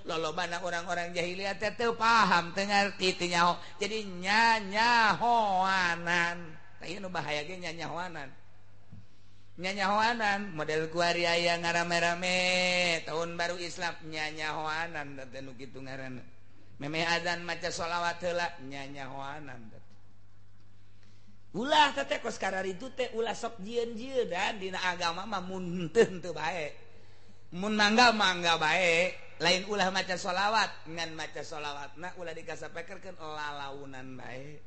Lolobana orang-orang jahiliyah teh teu paham, teu ngarti, teu nyaho. Jadi nyanyahoanan. Tah ieu nu bahaya ge nyanyahoanan. Nyanyahoanan model kuari aya ngarame-rame tahun baru Islam nyanyahoanan teh nu kitu ngaranna. Memeh azan maca sholawat heula nyanyahoanan teh. Ulah teh kos kararitu teh ulah sok jieun-jieun dan dina agama mah mun teu bae. Mun mangga mangga bae, lain ulah maca sholawat, ngan maca sholawatna ulah dikasapekerkeun lalaunan bae.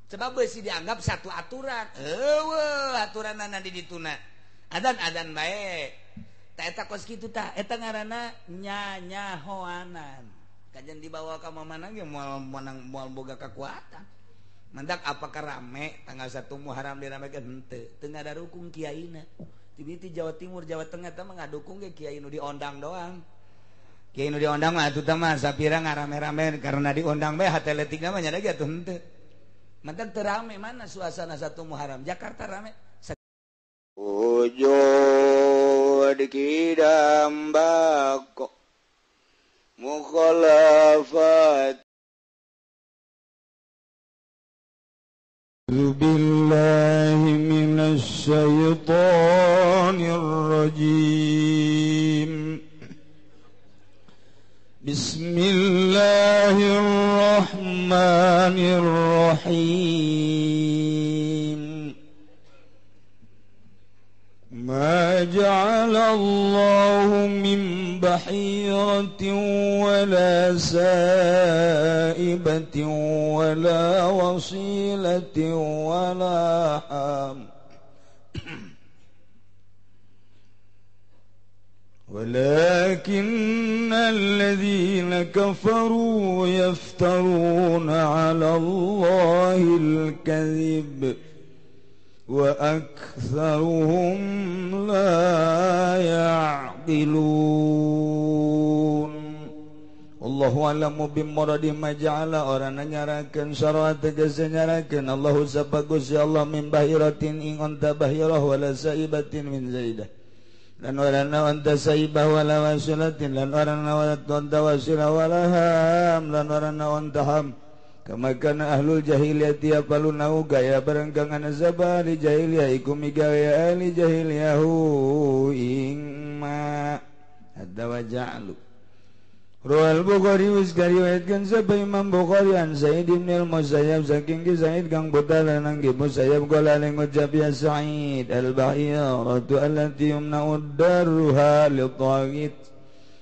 Sebab beusi dianggap satu aturan. Eueuh aturanana di dituna. Adan-adan bae. Ta eta kos kitu tah, eta ngaranna nyanyahoanan. Kajian dibawa ka mana ge moal menang moal boga kekuatan. Mendak apakah rame tanggal 1 Muharram diramekeun henteu, teu ngadarukung kiaina. Ti Jawa Timur, Jawa Tengah teh mah ngadukung ge kiai nu diondang doang. Kiai nu diondang mah atuh teh mah sapira ngarame-rame karena diondang bae hate leutikna mah nya ge atuh henteu. Mendak teu rame mana suasana 1 Muharram Jakarta rame. Wujud kidam bako mukhalafat بالله من الشيطان الرجيم بسم الله الرحمن الرحيم ما جعل الله من بحيرة ولا سائبة ولا وصيلة ولا حام ولكن الذين كفروا يفترون على الله الكذب وأكثرهم لا يعقلون Allahu a'lamu bimuradi ma ja'ala orana nyarakeun syara tegese nyarakeun Allahu sabagus ya Allah min bahiratin ing anta bahirah wala saibatin min zaidah lan orana anta saibah wala wasilatin lan orana anta wasilah wala ham lan orana anta ham kama kana ahlul jahiliyah yapalunau gaya barengkangan zaba li jahiliyah iku migawe ahli jahiliyahu ing ma hadda wa ja'alu Ruwal Bukhari wis kariwayatkeun sapa Imam Bukhari an Sa'id bin al-Musayyab saking ki Sa'id kang putra nang ki Musayyab qala ling ngucap ya Sa'id al-bahiratu allati yumna'u darruha li-taghit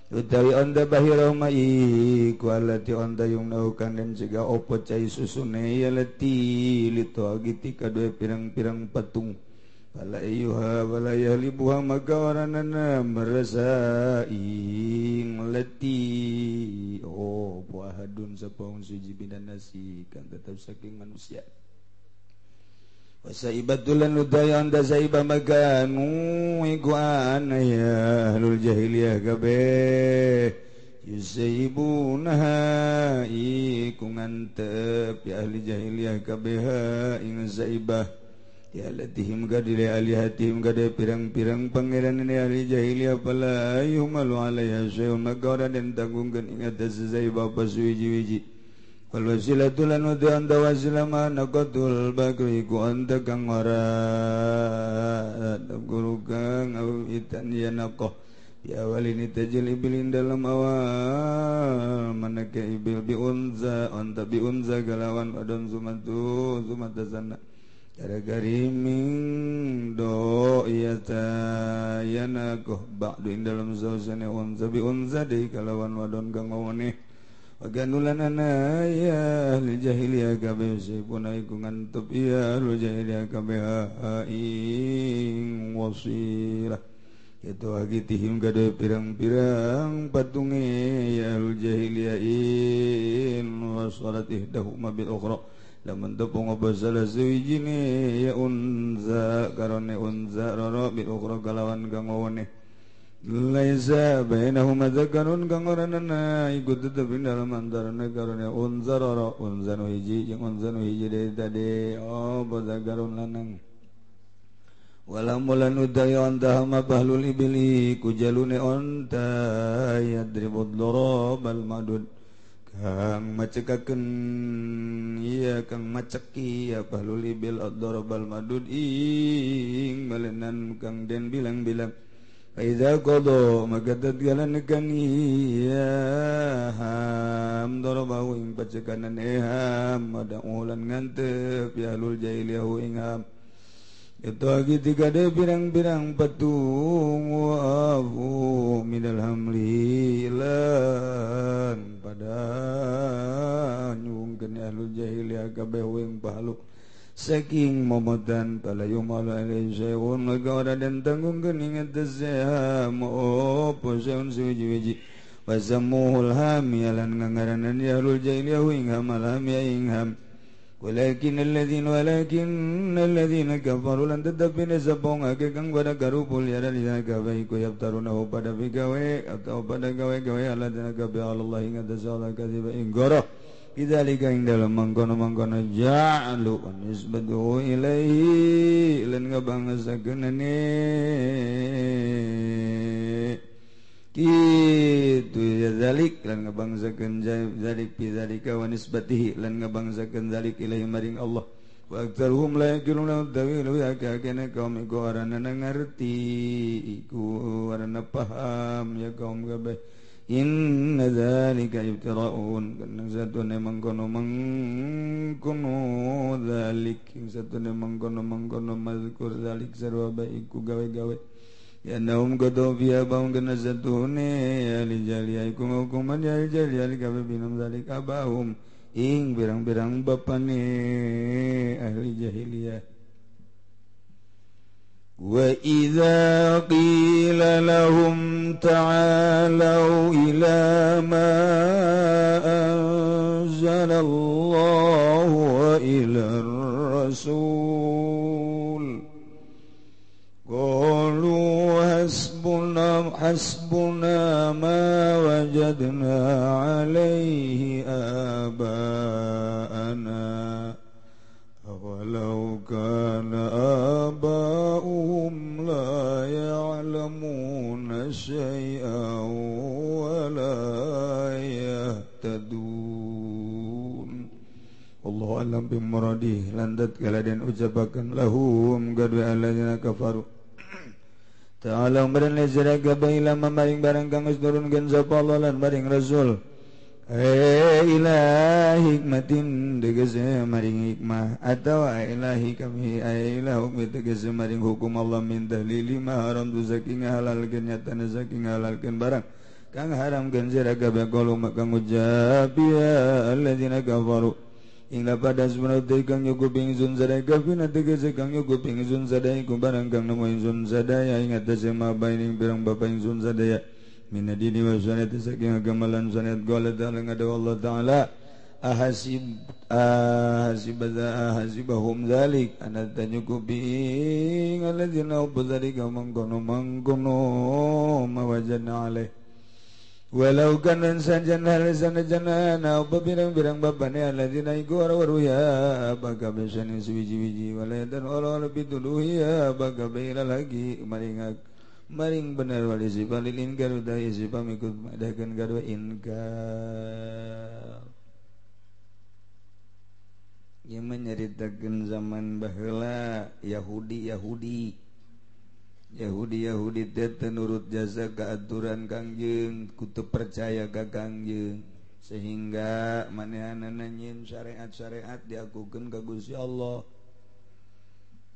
utawi anda bahirah ma iku allati anda yumna'u kang den cegah opo cai susune ya lati li-taghit kadue pirang-pirang patung fala ayyuha wala yahlibuha maka waranana merasa ing leti oh buahadun sapong suji bidan nasi kan tetap saking manusia wasaibatul nudaya anda saibah maka nu iku ana ya ahlul jahiliyah kabeh yusaibunaha iku ngantep ya ahli jahiliyah kabeh ing saibah ya latihim gadile alihatihim gade pirang-pirang pangeran ini ahli jahiliyah fala yumalu alaiha syai'un maka ora den tanggungkeun ing atas saibah pasuwiji-wiji wal wasilatu lan anta wasilah ma naqatul bakri ku anta kang ora guru kang awitan ya naqah ya awalini tajil ibilin dalam awal manaka ibil bi unza anta bi unza galawan adon sumatu sumatasana gariming do iya tayana koh ba'du ing dalam sausane unza bi unza deui kalawan wadon kang wone waganulanana ya ahli jahiliyah kabeh sipuna iku ngantup ya ahli jahiliyah kabeh ing wasilah itu agitihim gade pirang-pirang patunge ya ahli jahiliyah in wasalat ihdahuma bil ukhra lamun tepung salah suwijine ya unza karone unza roro bil ukhra kalawan kang wone laisa bainahuma zakarun kang oranana iku tetep ing dalem antarane karone unza roro unza nu hiji jeung unza nu hiji deui tadi oh zakarun lanang Wala mulan udaya onta hama bahlul ibili kujalune onta yadribud darabal madud kang macekakeun iya kang maceki ya bahlul ibil ad-darabal madud ing malenan kang den bilang-bilang. Fa iza qada maka tatkala nekan iya ham darabahu ing pacekanan eham ada ulan ngantep ya ahlul jahiliyah ing ham itu lagi tiga de pirang-pirang patung wa minal hamli lan pada nyungkeun ahlul jahiliyah kabeh ing pahalu saking momotan pala yumalu alaihi syai'un maka ora den tanggungkeun ing tazam opo syai'un suwiji-wiji wazamuhul hami lan ngangaranan ya ahlul jahiliyah ing hamal hami ing ham walakin alladziina kafaru lan tetepine sapong ake kang pada garupul ya dalina gawe iku yaftarunahu pada bigawe atau pada gawe-gawe alladzina kafaru Allah ing atas Allah kadziba ing goroh bidzalika ing dalem mangkono-mangkono ja'alu nisbatu ilaihi lan ngabangesakeunane kitu ya zalik lan ngabangsakeun zalik bi zalika wa nisbatihi lan ngabangsakeun zalik ilaihi maring Allah wa aktsaruhum la yaqiluna tawilu ya kana kaum iku arana ngarti iku arana paham ya kaum kabeh inna zalika ibtira'un kana satune mangkono mangkono zalik satune mangkono mangkono mazkur zalik sarwa bae iku gawe-gawe ya naum qadu fiha baun kana zatune ya lijali iku hukuman ya lijali kabe binum zalika abahum ing birang-birang bapane ahli jahiliyah. Wa idza qila lahum ta'alu ila ma anzala Allah wa ila ar-rasul qalu hasbuna ma wajadna alaihi aba'ana walau kana aba'uhum la ya'lamuna syai'an wa la yahtadun. Allahu a'lam bimuradih landat kaladen ucapakan lahum gadwa alladzina kafaru ta'ala umran lezira gabaila mamaring barang kang geus nurunkeun sapa Allah lan maring Rasul ila hikmatin tegese maring hikmah atawa ilahi kami ila hukmi tegese maring hukum Allah min dalili ma haram tu saking halalkeun nyatana saking halalkeun barang kang haramkeun sira kabeh qalu maka ngucap ya alladzina kafaru ing pada sebenarnya kang nyukup ingsun sadaya kafina tegese kang nyukup ingsun sadaya iku barang kang nemu ingsun sadaya ing atase mabaining pirang bapa ingsun sadaya min dini wa sunnati saking agama lan sunnat qala ta'ala ngada Allah ta'ala ahasibahum zalik ana tanyukupi ing alladzina ubdzalika mangkono mangkono mawajana alaih walau kana sanjana sanjana pirang-pirang bapane alladzina iku waru ya baka besane suwiji-wiji wala dan ora biduluhi ya baka bela lagi maring maring bener wali sifalil inkar udah isi pamikut madakan kadua inkar. Ieu menyeritakeun zaman baheula Yahudi Yahudi Yahudi Yahudi teh teu nurut jasa keaturan Kangjeng, kutu percaya ka Kangjeng sehingga manehanana nyieun syariat-syariat diakukeun ka Gusti Allah.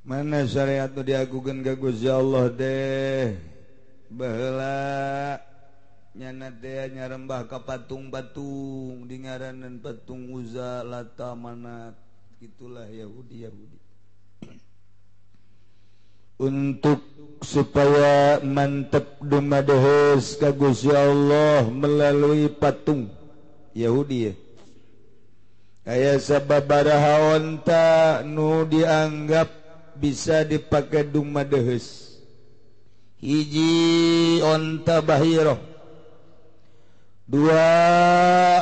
Mana syariat nu diakukeun ka Gusti Allah teh baheula nyana teh nyarembah ka patung-patung di ngaranan patung Uzza, Lata, Manat. Itulah Yahudi Yahudi. Untuk supaya mantep dumadehes ka Gusti Allah melalui patung Yahudi ya. Aya sababaraha onta nu dianggap bisa dipakai dumadehes. Hiji onta bahirah, dua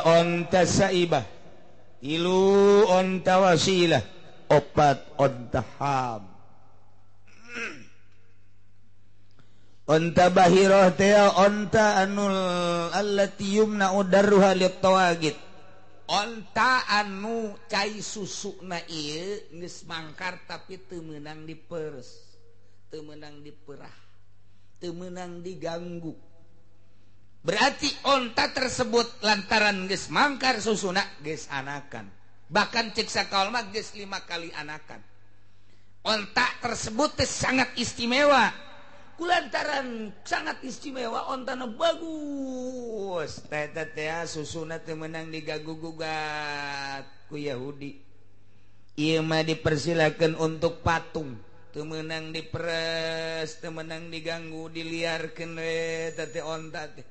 onta saibah, tilu onta wasilah, opat onta ham. Onta bahirah teh onta anul allati yumna'u darruha lit-tawagit. Onta anu cai susuna ieu geus mangkar tapi teu meunang diperes, teu meunang diperah, teu meunang diganggu. Berarti onta tersebut lantaran geus mangkar susuna geus anakan. Bahkan cek sakaol mah geus 5 kali anakan. Onta tersebut teh sangat istimewa. Kulantaran sangat istimewa ontana bagus. Teh teh susuna teu meunang diganggu gugat ku Yahudi. Ieu mah dipersilakeun untuk patung. Teu meunang diperes, teu meunang diganggu, diliarkeun we teh onta teh.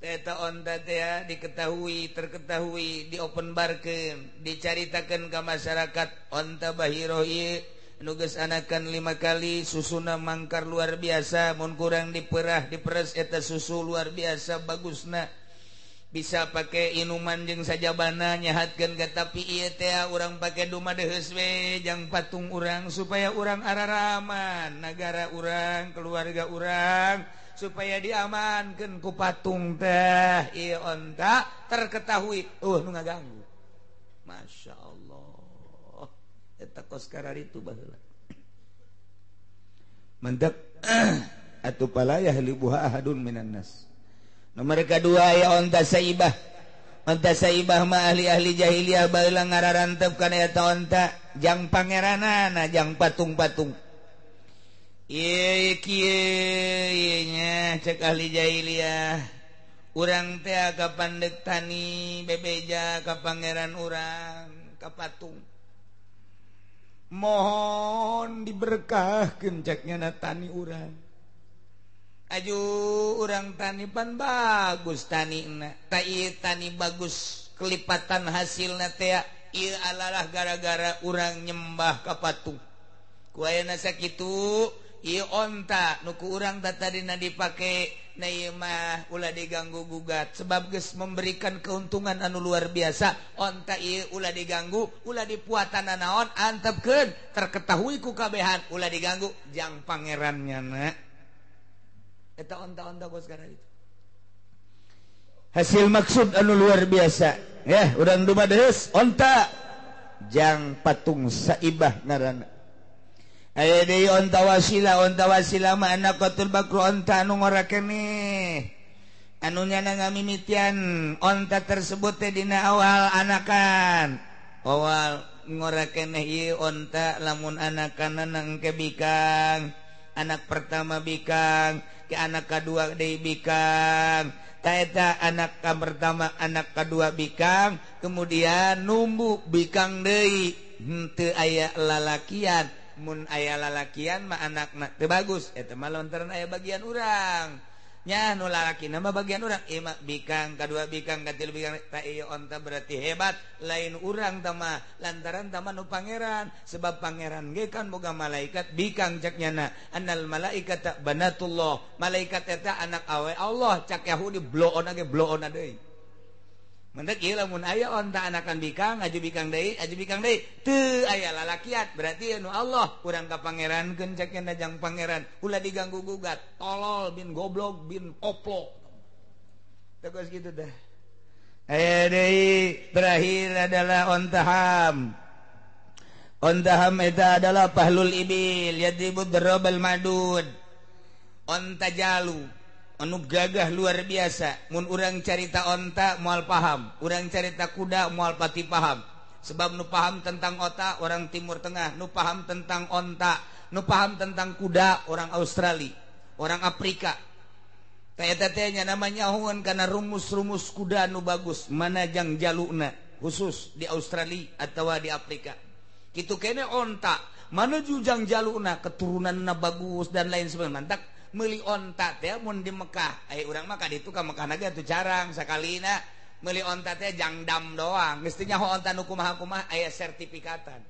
Eta onta teh diketahui, terketahui, diopenbarkeun, dicaritakeun ka masyarakat. Onta bahiro ieu nu geus anakan 5 kali, susuna mangkar luar biasa, mun kurang diperah, diperes eta susu luar biasa bagusna. Bisa pake inuman jeung sajabana nyahatkeun ka, tapi ieu teh urang pake dumadeheus we jang patung urang supaya urang araraman, nagara urang, keluarga urang supaya diamankeun ku patung teh. Ieu onta terketahui nu ngaganggu. Masya Allah, eta kos kararitu baheula. Mendak atuh pala yahlibuha ahadun minan nas. Nomor kedua ya onta saibah. Onta saibah mah ahli-ahli jahiliyah baheula ngararantep kana eta onta jang pangeranana, jang patung-patung. Ieu kieu nya cek ahli jahiliyah. Urang teh ka pandek tani bebeja ka pangeran urang ka patung. Mohon diberkahkeun cek nya tani urang. Aju urang tani pan bagus tanina. Ta ieu tani bagus kelipatan hasilna teh ieu alalah gara-gara urang nyembah ka patung. Ku ayeuna sakitu ieu onta nu ku urang tadina dipake na ieu mah ulah diganggu gugat sebab geus memberikan keuntungan anu luar biasa. Onta ieu ulah diganggu, ulah dipuatan naon, antepkeun terketahui ku kabehan, ulah diganggu jang pangerannya na. Eta onta-onta gos karena itu. Hasil maksud anu luar biasa. Ya, urang dumadeus onta jang patung saibah ngaranna. Aya deui onta wasilah mah anaqatul bakru onta anu ngora keneh. Anu nyana ngamimitian onta tersebut teh dina awal anakan. Awal ngora keneh ieu onta lamun anakanna engke bikang. Anak pertama bikang, ke anak kedua deui bikang. Ta eta anak ka pertama, anak kedua bikang, kemudian numbu bikang deui. Henteu aya lalakian. Mun aya lalakian mah anakna teu bagus, eta mah lantaran aya bagian urang. Nya nu lalakina mah bagian urang, ieu mah bikang kadua bikang katilu bikang, ta ieu onta berarti hebat, lain urang tah mah lantaran tah mah nu pangeran, sebab pangeran ge kan boga malaikat bikang cek nyana, annal malaikata banatullah, malaikat eta anak awe Allah, cak Yahudi bloon ge bloon deui. Mendak ieu lamun aya onta anakan bikang, aju bikang deui, teu aya lalakian, berarti nu Allah urang ka pangerankeun cek nya jang pangeran, ulah diganggu gugat, tolol bin goblok bin koplok. Terus gitu dah. Aya deui terakhir adalah ontaham. Ontaham eta adalah pahlul ibil yadribud darabal madud. Onta jalu anu gagah luar biasa. Mun urang carita onta moal paham, urang carita kuda moal pati paham. Sebab nu paham tentang onta orang Timur Tengah, nu paham tentang onta, nu paham tentang kuda orang Australia, orang Afrika. Teh eta teh nya namanya hun kana rumus-rumus kuda nu bagus, mana jang jaluna khusus di Australia atawa di Afrika. Kitu kene onta, mana jujang jaluna keturunanna bagus dan lain sebagainya. Mantak meuli onta teh mun di Mekah, aya urang mah ka ditu ka Mekah na ge atuh jarang sakalina meuli onta teh jangdam doang. Geus teu nyaho onta nu kumaha-kumaha aya sertifikatan.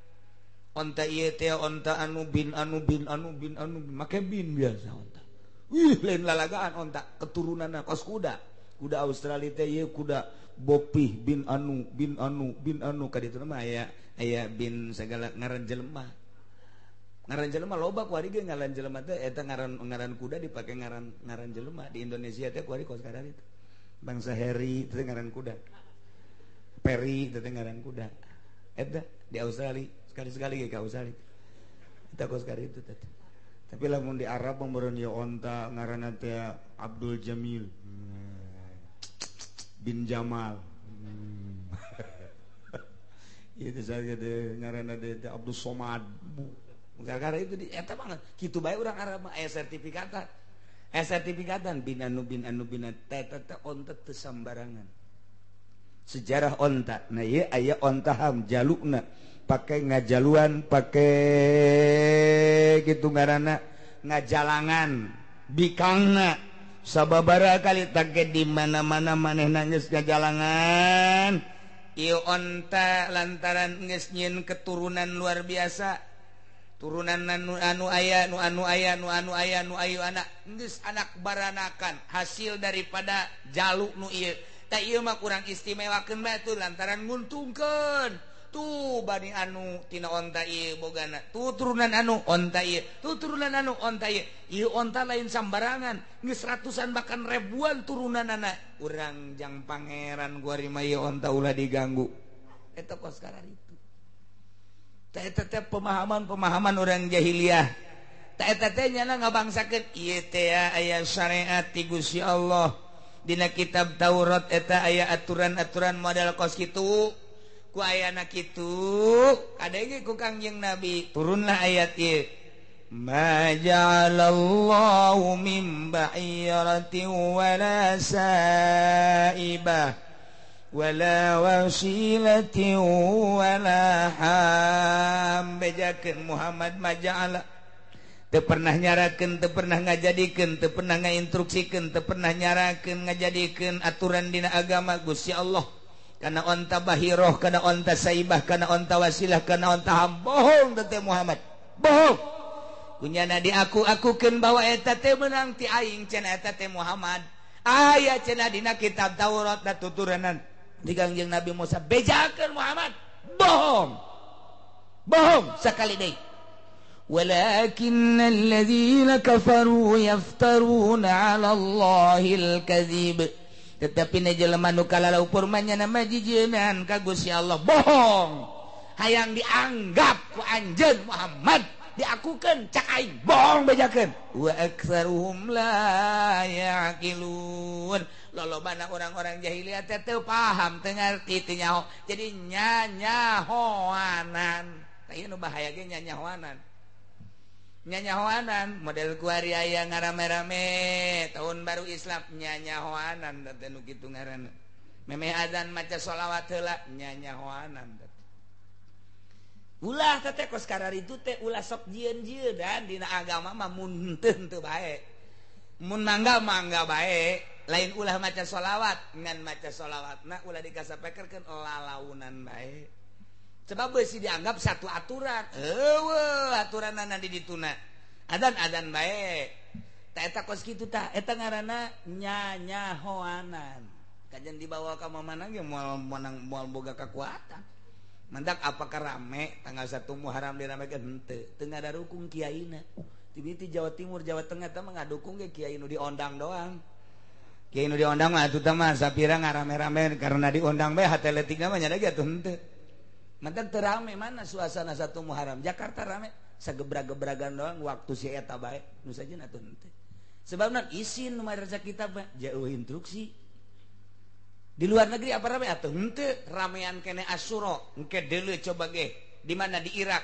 Onta ieu teh onta anu bin anu bin anu bin anu make bin biasa onta. Wih lain lalagaan onta keturunanna kos kuda. Kuda Australia teh ieu kuda bopih bin anu bin anu bin anu ka ditu mah aya aya bin sagala ngaran jelema. Ngaran jelema loba kuari ge ngaran jelema teh eta ngaran ngaran kuda dipake ngaran ngaran jelema di Indonesia teh kuari kos kadar itu. Bangsa Harry teh ngaran kuda. Perry teh ngaran kuda. Eta di Australia sekali-sekali ge ka Australia. Eta kos kadar itu teh. Tapi lamun di Arab meureun ieu onta ngaranna teh Abdul Jamil bin Jamal. Itu saja deh ngaranna teh Abdul Somad. Gara-gara itu di eta banget kitu bae urang Arab mah aya sertifikatan. Aya sertifikatan bin anu bin anu bin teh teh onta teu sambarangan. Sejarah onta. Nah ieu aya onta ham jalukna pake ngajaluan, pake kitu ngaranna ngajalangan bikangna sababaraha kali take di mana-mana manehna geus ngajalangan. Ieu onta lantaran geus nyieun keturunan luar biasa. Turunan anu anu aya nu anu aya nu anu aya nu ayu anak geus anak baranakan hasil daripada jaluk nu ieu tah ieu mah kurang istimewakeun bae tuh lantaran nguntungkeun tuh bani anu tina onta ieu bogana tuh turunan anu onta ieu tuh turunan anu onta ieu ieu onta lain sambarangan geus ratusan bahkan ribuan turunanana urang jang pangeran gua mah ieu onta ulah diganggu eta kos kararitu. Teh pemahaman-pemahaman orang jahiliyah. Teh nyana ngabangsakeun ieu teh aya syariat ti Gusti Allah. Dina kitab Taurat eta aya aturan-aturan model kos kitu. Ku ayana kitu, kadenge ku Kangjeng Nabi turunlah ayat ieu. Ma ja'alallahu min ba'iratin wala sa'ibah wala wasilatin wala ham. Bejakeun Muhammad maja'ala teu pernah nyarakeun, teu pernah ngajadikeun, teu pernah ngainstruksikeun, teu pernah nyarakeun ngajadikeun aturan dina agama Gusti Allah. Kana onta bahiroh, kana onta saibah, kana onta wasilah, kana onta ham. Bohong teh Muhammad, bohong. Kunyana diaku-akukeun bahwa eta teh meunang ti aing cenah eta teh Muhammad. Aya cenah dina kitab Taurat da tuturanan di Kangjeng Nabi Musa. Bejakeun Muhammad, bohong. Bohong sakali deui. Walakinnal ladzina kafaru yaftaruna 'ala Allahil kadzib. Tetapi na jelema nu kalalaupur mah nyana mah jijieunaan ka Gusti Allah, bohong. Hayang dianggap ku anjeun Muhammad diakukeun cak aing, bohong bejakeun. Wa aktsaruhum la yaqilun. Lolobana orang-orang jahiliyah teh teu paham, teu ngarti, teu nyaho. Jadi nyanyahoanan. Tah ieu nu bahaya ge nyanyahoanan. Nyanyahoanan model kuari aya ngarame-rame tahun baru Islam nyanyahoanan teh nu kitu ngaranna. Memeh azan maca sholawat heula nyanyahoanan teh. Ulah teh kos kararitu teh ulah sok jieun-jieun dan dina agama mah mun henteu henteu bae. Mun mangga mangga bae, lain ulah maca sholawat ngan maca sholawatna ulah dikasapekerkeun lalaunan bae. Sebab beusi dianggap satu aturan. Eueuh aturanana di dituna. Adan-adan bae. Tah eta kos kitu tah eta ngaranna nyanyahoanan. Kajian dibawa ka mana ge moal menang moal boga kekuatan. Mandak apakah rame tanggal 1 Muharram diramekeun henteu. Teu ngadarukung kiaina. Ti Jawa Timur, Jawa Tengah teh mah ngadukung ge kiai nu diondang doang. Kiai nu diondang mah atuh teh mah sapira ngarame-rame karena diondang bae hate leutikna mah nya ge atuh henteu. Mantak teu rame mana suasana 1 Muharram Jakarta rame sagebra-gebragan doang waktu si eta bae nu sajeun atuh henteu. Sebabna isin nu madrasah kitab mah jauh instruksi. Di luar negeri apa rame atuh henteu ramean kene Asyura engke deuleu coba ge di mana di Irak.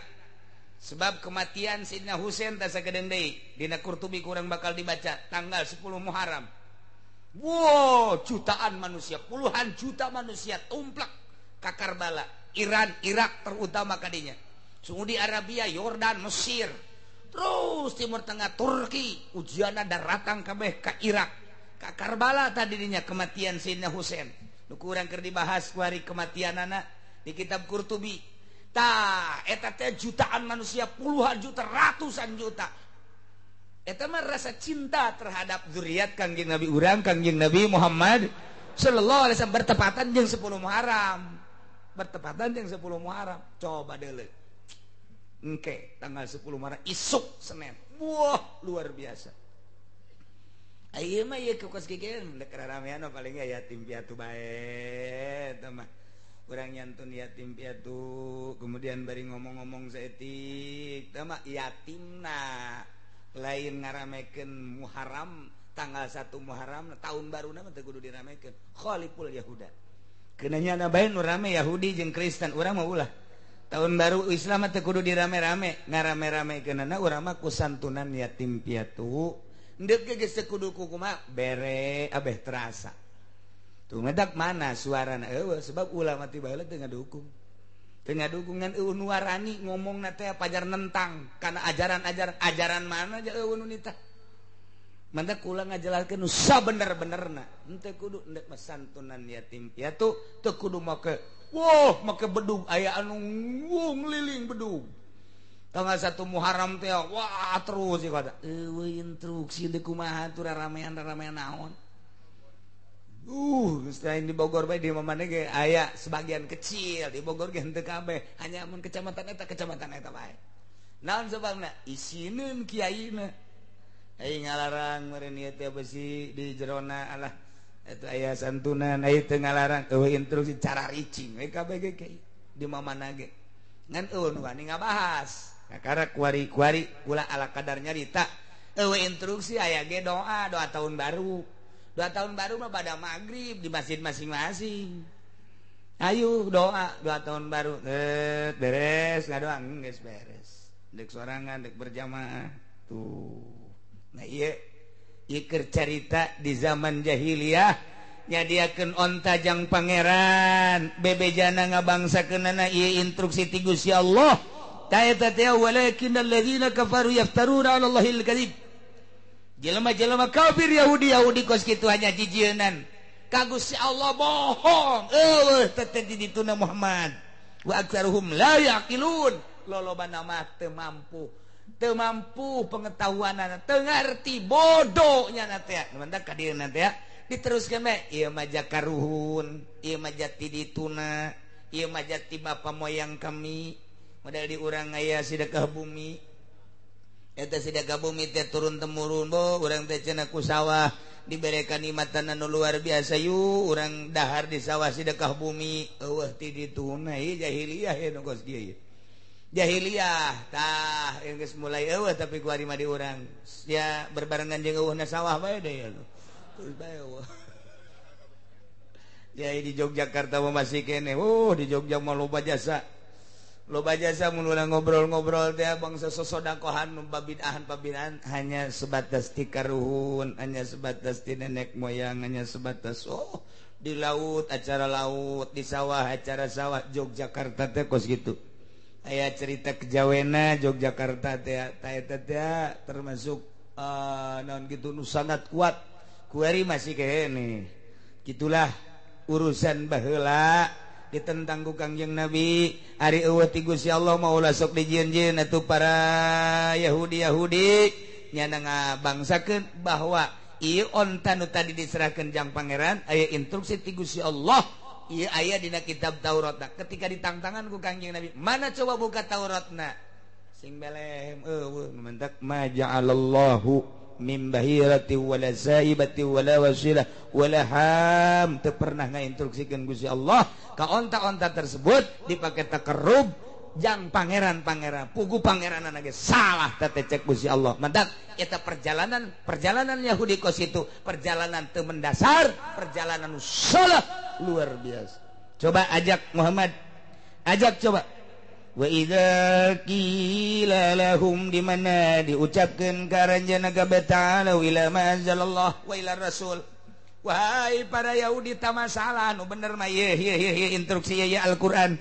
Sebab kematian Sayyidina Husain teh sagedeung deui dina Qurtubi kurang bakal dibaca tanggal 10 Muharram. Wow, jutaan manusia, puluhan juta manusia tumplak ka Karbala, Iran, Irak terutama kadinya. Saudi Arabia, Yordan, Mesir, terus Timur Tengah, Turki, ujianna daratang kabeh ka Irak, ka Karbala tadinya kematian Sayyidina Husain. Nu kurang keur dibahas ku hari kematianana di kitab Qurtubi. Tah, eta teh jutaan manusia, puluhan juta, ratusan juta. Eta mah rasa cinta terhadap zuriat Kangjeng Nabi urang, Kangjeng Nabi Muhammad sallallahu alaihi wasallam bertepatan jeung 10 Muharram. Bertepatan jeung 10 Muharram. Coba deuleu. Engke tanggal 10 Muharram isuk Senin. Wah, luar biasa. Ayeuna mah ieu kos kieu dek ramean paling yatim piatu bae eta mah. Urang nyantun yatim piatu, kemudian bari ngomong-ngomong saeutik, tah mah yatimna lain ngaramekeun Muharram tanggal 1 Muharram tahun baruna mah teu kudu diramekeun. Khaliful Yahuda. Keunanya na bae nu rame Yahudi jeung Kristen, urang mah ulah. Tahun baru Islam teu kudu dirame-rame, ngarame-ramekeunana urang mah ku santunan yatim piatu. Ndek ge geus teu kudu kumaha bere abeh terasa. Tuh medak mana suarana eueuh sebab ulama ti baheula teu ngadukung. Teu ngadukung ngan eueuh nu warani ngomongna teh pajar nentang kana ajaran-ajaran ajaran mana aja eueuh nu nitah. Mantak kula ngajelaskeun nu sabener-benerna. Henteu kudu ndek mah santunan yatim piatu teu kudu make wah make bedug aya anu ngliling bedug. Tanggal 1 Muharram teh wah terus ieu kata eueuh instruksi deui kumaha tuh raramean-raramean naon. Selain di Bogor bae di mana ge aya sebagian kecil di Bogor ge henteu kabeh, hanya mun kecamatan eta bae. Naon sebabna? Isineun kiaina. Ai ngalarang meureun ieu teh besi di jerona alah eta aya santunan ai teu ngalarang eueuh instruksi cara ricing we kabeh ge di mamana ge. Ngan eueuh nu wani ngabahas. Kakara kuari-kuari kula ala kadar nyarita eueuh instruksi aya ge doa doa tahun baru. Doa tahun baru mah pada maghrib di masjid masing-masing. Ayo doa, doa tahun baru. Beres ngadoa geus beres. Dek sorangan, dek berjamaah. Tuh. Nah ieu ieu keur carita di zaman jahiliyah nyadiakeun onta jang pangeran, bebejana ngabangsakeunana ieu instruksi ti Gusti Allah. Ta eta teh walakinnal ladzina kafaru yaftaruna 'ala Allahil kadzib. Jelema-jelema kafir Yahudi-Yahudi kos kitu hanya jijienan ka Gusti Allah bohong eueuh teh di dituna Muhammad wa aktsaruhum la yaqilun lolobana mah teu mampu pengetahuanana teu ngarti bodoh nya teh mantak ka dieu teh diteruskeun bae ieu mah jakaruhun ieu mah jati dituna ieu mah jati bapa moyang kami model di urang aya sedekah bumi eta sedekah bumi teh turun temurun bo urang teh cenah ku sawah dibere kanikmatan anu luar biasa yu urang dahar di sawah sedekah bumi eueuh ti dituna ieu jahiliyah ieu nu kos kieu jahiliyah tah geus mulai eueuh tapi ku ari mah di urang ya berbarengan jeung eueuhna sawah bae deui terus bae eueuh. Jadi di Yogyakarta mah masih keneh di Jogja mah loba jasa. Loba jasa mun urang ngobrol-ngobrol teh bangsa sosodakohan nu babid'ahan hanya sebatas ti karuhun, hanya sebatas ti nenek moyang, hanya sebatas oh di laut acara laut, di sawah acara sawah. Yogyakarta teh kos kitu. Aya cerita kejawena Yogyakarta teh ta eta teh termasuk naon kitu nu sangat kuat. Kuari masih keneh. Gitulah urusan baheula ditentang ku Kangjeng Nabi ari eueuh ti Gusti Allah mah ulah sok dijieun-jieun atuh para Yahudi-Yahudi nyana ngabangsakeun bahwa ieu onta nu tadi diserahkeun jang pangeran aya instruksi ti Gusti Allah ieu aya dina kitab Tauratna ketika ditangtangan ku Kangjeng Nabi mana coba buka Tauratna sing belem eueuh mentak ma ja'alallahu min bahirati wala saibati wala wasilah wala ham teu pernah ngainstruksikeun Gusti Allah ka onta-onta tersebut dipake takarrub jang pangeran-pangeran pugu pangeranana ge salah teh cek Gusti Allah mantak eta perjalanan Yahudi kos itu perjalanan teu mendasar perjalanan salah luar biasa. Coba ajak Muhammad ajak coba wa idza qila lahum di mana diucapkeun ka aranjeunna kabeh ta'ala ila ma anzalallah wa ila rasul wahai para Yahudi ta masalah nu bener mah ieu ieu instruksi ieu Al-Qur'an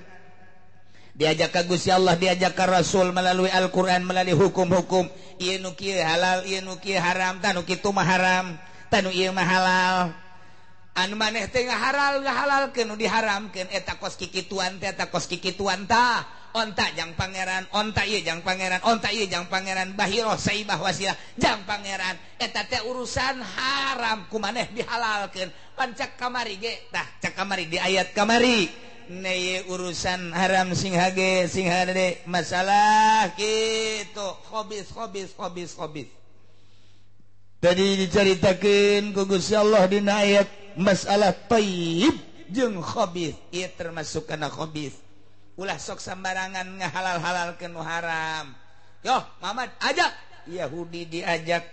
diajak ka Gusti Allah diajak ka Rasul melalui Al-Qur'an melalui hukum-hukum ieu nu kieu halal ieu nu kieu haram tah nu kitu mah haram tah nu ieu mah halal anu maneh teh ngahalal ngahalalkeun nu diharamkeun eta kos kikituan teh eta kos kikituan tah onta jang pangeran onta ieu jang pangeran onta ieu jang pangeran bahiroh saibah wasilah jang pangeran eta teh urusan haram ku maneh dihalalkeun pan cak kamari ge tah cak kamari di ayat kamari Neye urusan haram sing hage sing hade masalah gitu khobis khobis khobis khobis. Tadi diceritakeun ku Gusti Allah dina ayat masalah thayyib jeung khabis, ieu termasuk kana khabis. Ulah sok sambarangan ngahalal-halalkeun nu haram. Yoh, Muhammad ajak Yahudi diajak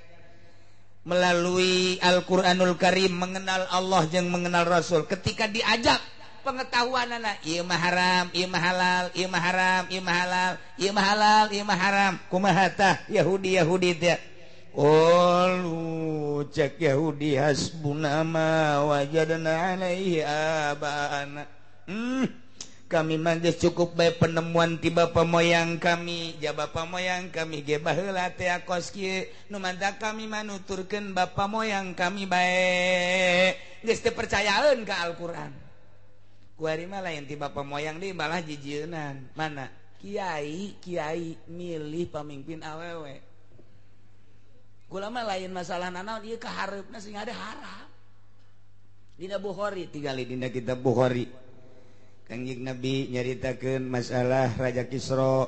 melalui Al-Qur'anul Karim mengenal Allah jeung mengenal Rasul. Ketika diajak pengetahuan anak, ieu mah haram, ieu mah halal, ieu mah haram, ieu mah halal, ieu mah halal, ieu mah haram. Kumaha tah Yahudi-Yahudi teh? Qalu cek Yahudi hasbuna ma wajadna alaihi abana. Kami mah geus cukup bae penemuan ti bapa moyang kami, ja bapa moyang kami ge baheula teh kos kieu, nu mantak kami mah nuturkeun bapa moyang kami bae. Geus teu percayaeun ka Al-Qur'an. Kuari mah lain ti bapa moyang deui malah jijieunan. Mana? Kiai, kiai milih pamimpin awewe. Kula mah lain masalah nanaon ieu kahareupna sing ada haram. Dina Bukhari tingali dina kitab Bukhari. Kangjeng Nabi nyaritakeun masalah Raja Kisra.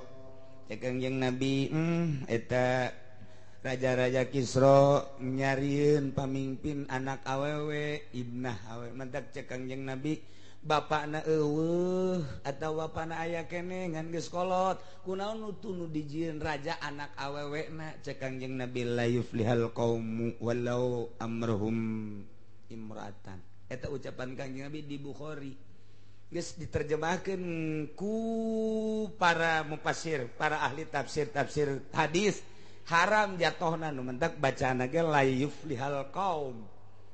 Cek Kangjeng Nabi, eta raja-raja Kisra nyarieun pamimpin anak awewe, ibnah awewe. Mantak cek Kangjeng Nabi, bapakna eueuh atawa bapakna aya keneh ngan geus kolot. Kunaon nu tunu dijieun raja anak awewena? Cek Kangjeng Nabi la yuflihal qaumu walau amruhum imra'atan. Eta ucapan Kangjeng Nabi di Bukhari. Geus diterjemahkeun ku para mufassir, para ahli tafsir-tafsir hadis, haram jatohna nu mentak bacaanna ge la yuflihal qaum.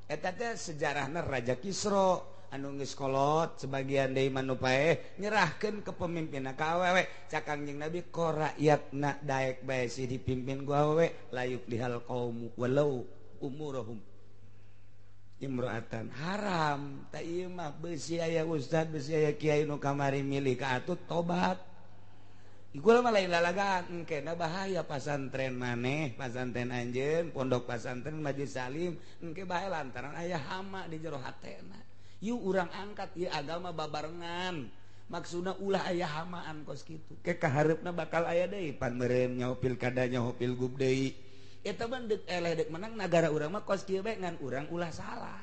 Eta teh sejarahna Raja Kisra anu geus kolot sebagian deui mah nu paeh nyerahkeun kepemimpinna ka awewe. Cak Kangjeng Nabi ko rakyatna daek bae sih dipimpin ku awewe la yuflihal qaum walau umuruhum imro'atan. Haram tak ieu mah beusi aya ustad beusi aya kiai nu kamari milih ka atut tobat. Ieu mah lain lalagaan engkena bahaya pasantren maneh, pasantren anjeun, pondok pasantren Majelis Salim engke bahaya lantaran aya hama di jero hatena. Yuk urang angkat ieu agama babarengan. Maksudna ulah aya hamaan kos kitu. Ke kahareupna bakal aya deui pan meureun nyaho pilkada nyaho pilgub deui. Eta mah deuk eleh deuk menang nagara urang mah kos kieu bae ngan urang ulah salah.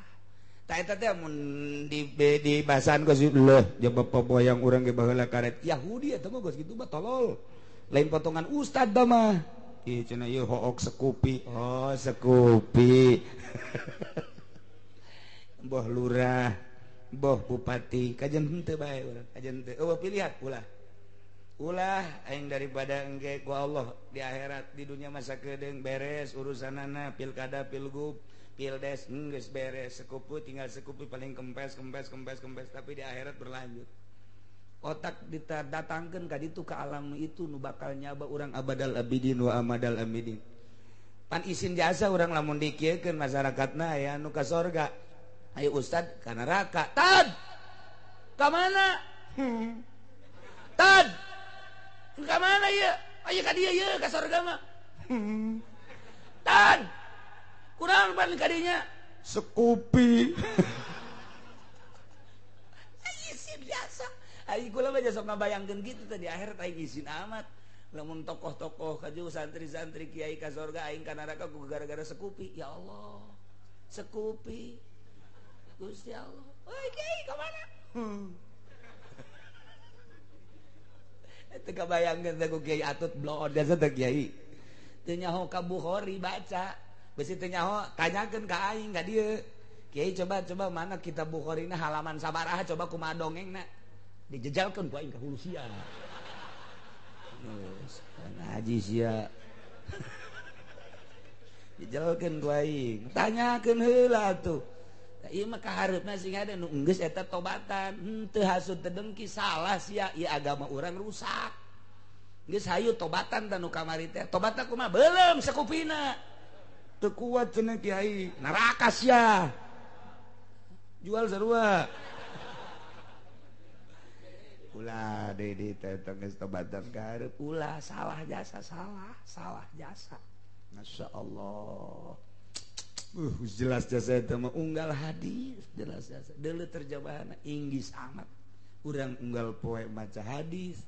Tah eta teh mun di bahasan kos leuh ja bapa boyang urang ge baheula karet Yahudi eta mah kos kitu mah tolol. Lain potongan ustad da mah. Ieu cenah ieu hook sekupi. Oh, sekupi. Boh lurah, boh bupati, kajen henteu bae urang, kajen henteu. Eueuh pilihan ulah. Ulah aing daripada engke ku Allah di akhirat di dunia masa kedeung beres urusanana pilkada pilgub pildes geus beres sekupu tinggal sekupu paling kempes kempes kempes kempes tapi di akhirat berlanjut. Otak didatangkeun ka ditu ka alam itu nu bakal nyaba urang abadal abidin wa amadal amidin. Pan isin jasa urang lamun dikieukeun masyarakatna aya anu ka sorga. Ayo ustad ka neraka. Tad! Ka mana? Tad! Ka mana ieu? Ayo ka dieu ieu ka sorga mah. Tad! Kunaon pan ka dinya? Sekupi. Isin biasa. Aing kula mah sok ngabayangkeun kitu teh di akhirat aing isin amat. Lamun tokoh-tokoh kaju santri-santri kiai ka sorga aing ka neraka ku gara-gara sekupi. Ya Allah. Sekupi. Gusti Allah. Oi kiai ka mana? Teu kabayangkeun teh ku kiai atut bloon biasa teh kiai. Teu nyaho ka Bukhari baca. Besi teu nyaho tanyakeun ka aing ka dieu. Kiai coba-coba mana kitab Bukhari na halaman sabaraha coba kumaha dongengna. Dijejalkeun ku aing ka hulu sia. Ngaji sia. Dijejalkeun ku aing. Tanyakeun heula atuh. Ieu mah kahareupna sing ada nu geus eta tobatan, henteu hasud teu dengki salah sia, ieu agama urang rusak. Geus hayu tobatan tah nu kamari teh. Tobatna kumaha? Beuleum sakupina. Teu kuat cenah kiai, neraka sia. Jual sarua. Ulah deui di teh geus tobatan kahareup, ulah salah jasa, salah, salah jasa. Masyaallah. Jelas jasa itu mah unggal hadis jelas jasa deuleu terjemahanna Inggris amat Urang unggal poe maca hadis,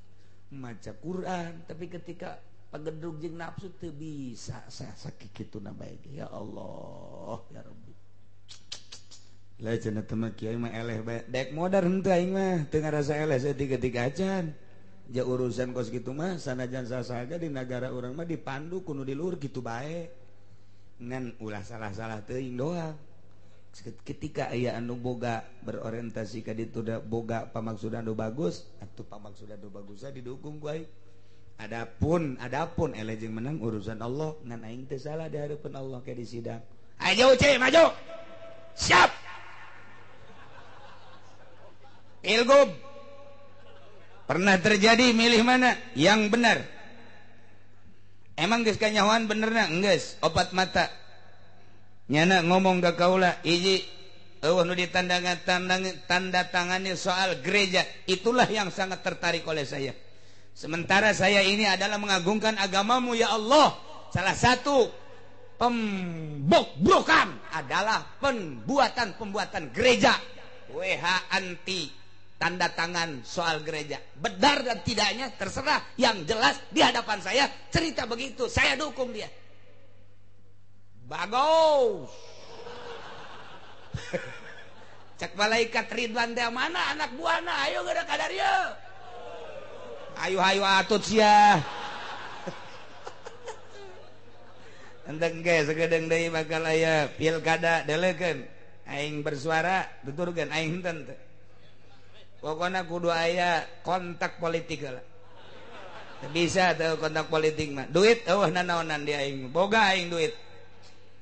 maca Quran, tapi ketika pagedrug jeung nafsu teu bisa sakituna bae. Ya Allah, ya Rabbi. Lah cenah teh mah kiai mah eleh bae. Dek modar henteu aing mah, teu ngarasa eleh saeutik-eutik acan. Ja urusan kos kitu mah sanajan sasaga di nagara urang mah dipandu kudu di luhur kitu bae. Ngan ulah salah-salah teuing doang. Ketika aya anu boga berorientasi ka ditu da boga pamaksudan nu bagus, atuh pamaksudan nu bagusna didukung ku aing. Adapun eleh jeung menang urusan Allah, ngan aing teu salah di hareupeun Allah ke di sidang. Ayo ce maju. Siap. Pilgub. Pernah terjadi milih mana yang benar? Emang geus kanyahoan benerna? Geus, opat mata. Nyana ngomong ke kaula, hiji eueuh nu ditanda tangani soal gereja, itulah yang sangat tertarik oleh saya. Sementara saya ini adalah mengagungkan agamamu ya Allah. Salah satu pembobrokan adalah pembuatan-pembuatan gereja. WH anti tanda tangan soal gereja. Benar dan tidaknya terserah, yang jelas di hadapan saya cerita begitu, saya dukung dia. Bagus. Cek malaikat Ridwan teh mana anak buahna, ayo geura ka dieu. Ayo ayo atut sia. Enteng ge sagedeung deui bakal aya pilkada deleukeun. Aing bersuara tuturkeun aing henteu teu. Pokona kudu aya kontak politik heula. Teu bisa teu kontak politik mah. Duit eueuh nanaonan di aing. Boga aing duit.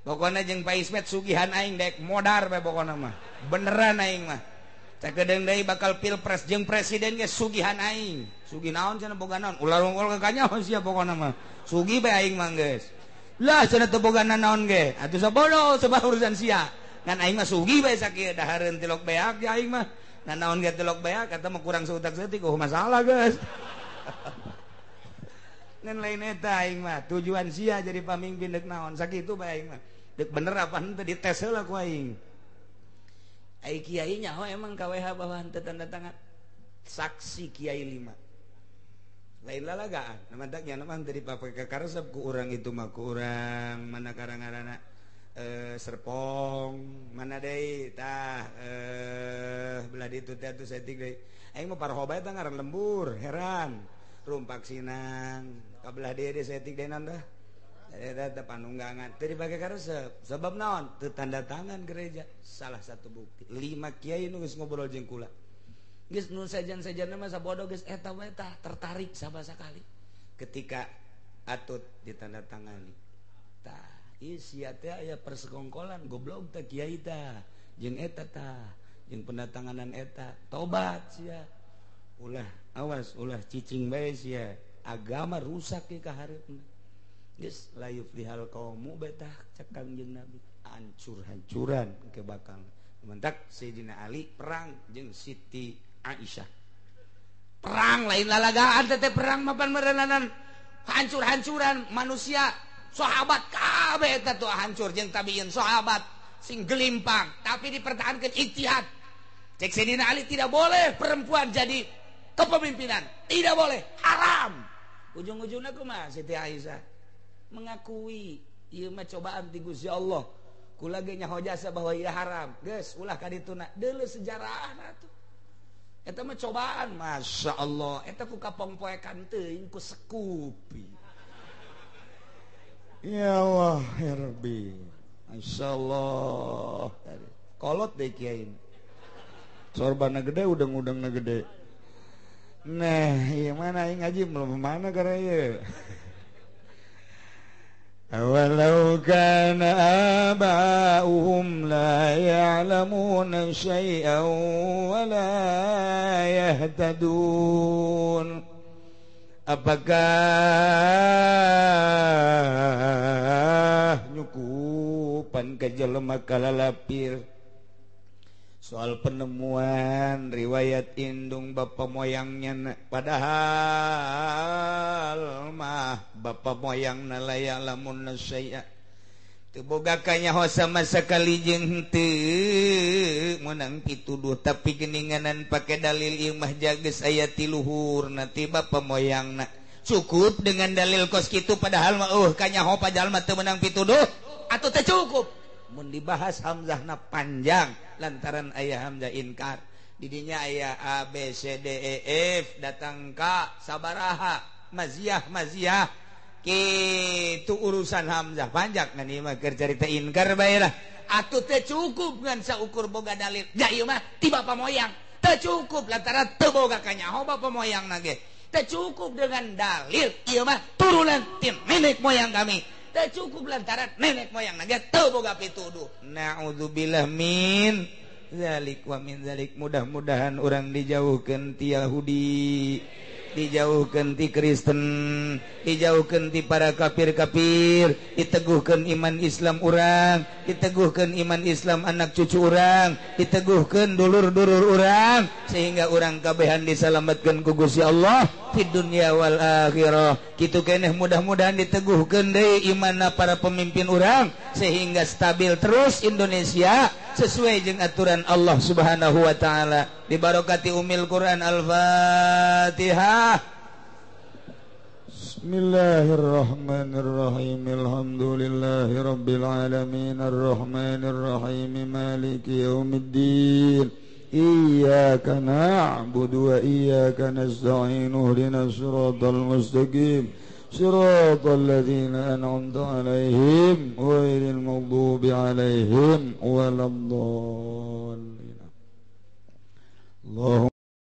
Pokona jeung Pak Ismet sugihan aing dek modar bae pokona mah. Beneran aing mah. Sakedeung deui bakal pilpres jeung presiden ge sugihan aing. Sugih naon cenah boga naon? Ulah rungkul ka kanyaho sia pokona mah. Sugih bae aing mah geus. Lah cenah teu boga naon ge. Atuh sabodo sebab urusan sia. Ngan aing mah sugih bae sakieu dahareun tilok beak ya aing mah. Nanaon ge tilok beak kata mah kurang seutak seutik oh masalah geus. Ngan lain eta aing mah tujuan sia jadi pamimpin deuk naon sakitu bae aing mah. Dek bener apa henteu dites heula ku aing. Ai kiai nyaho emang KWH bahwa henteu tanda tangan. Saksi kiai 5. Lain lalagaan. Namantak nya mah henteu dipake ka karesep ku urang itu mah ku urang mana karang-karana Serpong mana deui tah belah ditu teh atuh saeutik deui. Aing mah parho bae tah ngaran lembur, heran. Rumpak Sinang, ka belah dieu deui saeutik deui naon tah? Eta panunggangan teu dipake karesep. Sebab naon? Teu tanda tangan gereja. Salah satu bukti. 5 kiai nu geus ngobrol jeung kula. Geus nu sejen-sejenna mah sabodo geus eta we tah tertarik sabasakali. Ketika atut ditandatangani. Tah, ieu sia teh aya persekongkolan goblok teh kiai tah jeung eta tah, jeung pendatanganan eta. Tobat sia. Ulah awas ulah cicing bae sia. Agama rusak ke ka hareupna. Geus la yuflihal qaumu betah cek Kangjeng Nabi hancur-hancuran ke bakal. Mentak Sayyidina Ali perang jeung Siti Aisyah. Perang lain lalagaan teh perang mapan merenanan hancur-hancuran manusia sahabat kabeh eta tuh hancur jeung tabiin sahabat sing gelimpang tapi dipertahankan ijtihad. Cek Sayyidina Ali tidak boleh perempuan jadi kepemimpinan, tidak boleh, haram. Ujung-ujungnya kumaha Siti Aisyah mengakui ieu mah cobaan ti Gusti Allah. Kula ge nyaho jasa bahwa ieu haram. Geus ulah ka dituna. Deuleu sejarahna tuh. Eta mah cobaan, Masya Allah. Eta ku kapongpoekan teuing ku sekupi. Ya Allah, ya Rabbi. Masya Allah. Kolot deh kiai. Sorbana gede, udang-udangna gede. Nah, ieu mana aing ngaji belum mana karena ieu. Walau kana aba'uhum la ya'lamuna syai'an wa la yahtadun. Apakah nyukupan ka jelema kalalapir soal penemuan riwayat indung bapa moyangnya, padahal mah bapa moyangna la ya'lamun syai'a Teu boga kanyaho sama sekali jeung henteu meunang pituduh tapi geuninganan pake dalil ieu mah jages aya ti luhurna ti bapa moyangna. Cukup dengan dalil kos kitu padahal mah kanyaho padahal mah teu meunang pituduh atuh teu cukup. Mun dibahas hamzahna panjang lantaran aya hamzah inkar. Didinya aya A B C D E F datang ka sabaraha maziah maziah kitu urusan hamzah panjang ngan ieu mah keur carita inkar bae lah. Atuh teu cukup ngan saukur boga dalil. Ja ieu mah ti bapa moyang. Teu cukup lantaran teu boga kanyaho bapa moyangna ge. Teu cukup dengan dalil ieu mah turunan ti nenek moyang kami. Teu cukup lantaran nenek moyangna ge teu boga pituduh. Naudzubillah min zalik wa min zalik. Mudah-mudahan urang dijauhkeun ti Yahudi, dijauhkan ti Kristen, dijauhkan ti para kafir-kafir, diteguhkan iman Islam urang, diteguhkan iman Islam anak cucu urang, diteguhkan dulur-dulur urang, sehingga urang kabehan diselamatkan ku Gusti Allah di dunia wal akhirah. Kitu keneh mudah-mudahan diteguhkan deui imanna para pemimpin urang sehingga stabil terus Indonesia sesuai jeung aturan Allah Subhanahu wa taala. Dibarokati umil Quran. Al-Fatihah. Bismillahirrahmanirrahim. Alhamdulillahi rabbil alamin arrahmanirrahim maliki yaumiddin. Iyyaka na'budu wa iyyaka nasta'in ihdinas siratal mustaqim siratal ladzina an'amta 'alaihim ghairil maghdubi 'alaihim waladdallin. Allahumma